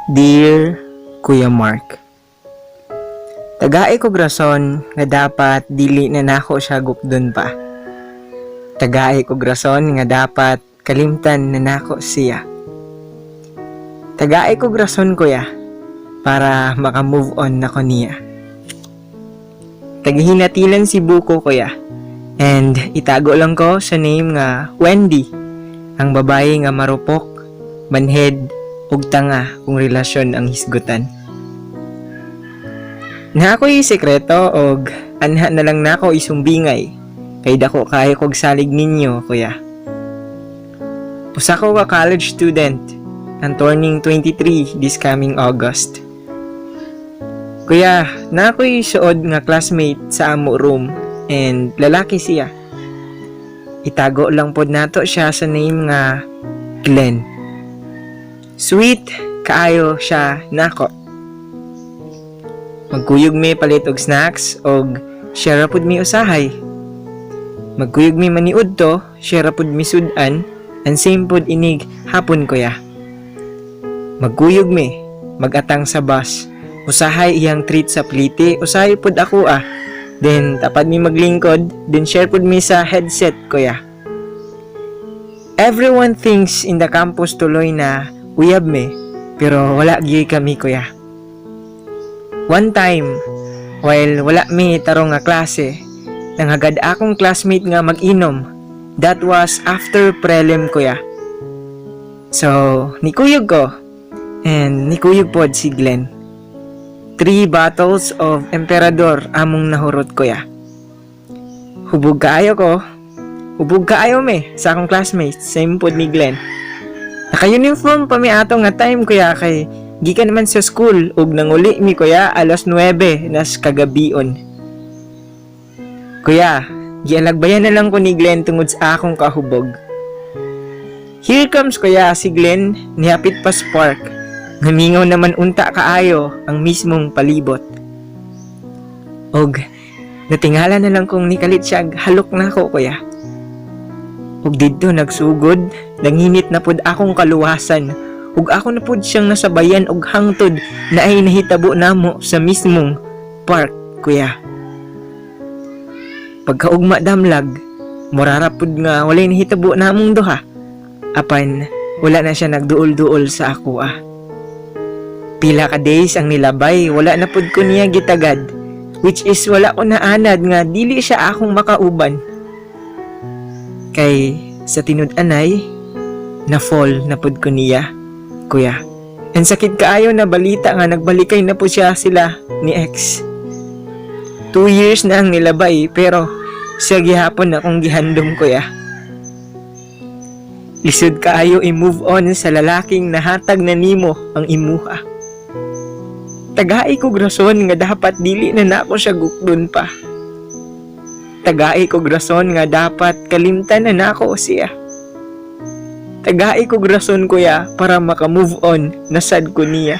Dear Kuya Mark, Tagai kog rason nga dapat dili na nako siya gupdon pa. Tagai kog rason nga dapat kalimtan na nako siya. Tagai kog rason, kuya, para maka-move on na ko niya. Taga Ginatilan, Cebu ko, kuya. And itago lang ko sa name nga Wendy, ang babae nga marupok, manhed, ug tanga kung relasyon ang hisgutan. Naa ko'y sekreto og anha na lang nako isumbingay kay dako kaayo kog salig ninyo, kuya. Usa ko ka college student ang turning 23 this coming August. Kuya, naa ko'y suod nga classmate sa amo room and lalaki siya. Itago lang pod nato siya sa name nga Glenn. Sweet kaayo siya nako. Magkuyog mi palit og snacks og share pud mi usahay. Magkuyog mi maniud to, share pud mi sudan, and same pod inig hapon, kuya. Magkuyog mi, magatang sa bus. Usahay iyang treat sa plite, usahay pod ako ah. Then tapad mi maglingkod, then share pud mi sa headset, kuya. Everyone thinks in the campus tuloy na uyab mi, pero wala gyud kami, kuya. One time, while wala mi tarong nga klase, nanghagad akong classmate nga mag-inom. That was after prelim, kuya. So, nikuyog ko. And nikuyog pod si Glenn. Three bottles of Emperador among nahurot, kuya. Hubog kaayo ko. Hubog kaayo me sa akong classmates. Same pod ni Glenn. Naka-uniform pa mi ato nga time, kuya, kay gikan naman sa school ug nanguli mi, kuya, alas 9 nas kagabion. Kuya, gialagbayan na lang ko ni Glenn tungod sa akong kahubog. Here comes, kuya, si Glenn nihapit pa spark. Ngamingaw naman unta kaayo ang mismong palibot. Og natingala na lang kong nikalit siya halok nako, kuya. Ug didto nagsugod, nanginit na pud akong kaluwasan. Ug ako na pud siyang nasabayan og hangtod na ay nahitabo namo sa mismong park, kuya. Pagkaugma damlag, murara pud nga walay nahitabo namong duha. Apan wala na siya nagduol-duol sa ako ah. Pila ka days ang nilabay, wala na pud ko niya gitagad. Which is wala ko naanad nga dili siya akong makauban. Kay sa tinud-anay, na fall na pud ko niya, kuya. Ang sakit kaayo na balita nga nagbalikay na po siya sila ni ex. 2 years na ang nilabay, pero siya gihapon akong gihandom, kuya. Lisod kaayo i-move on sa lalaking nahatag na nimo ang imuha. Tagai kog rason nga dapat dili na nako siya gukdon pa. Tagai kog rason nga dapat kalimtan na nako siya. Tagai kog rason, kuya, para maka-move on na sad ko niya.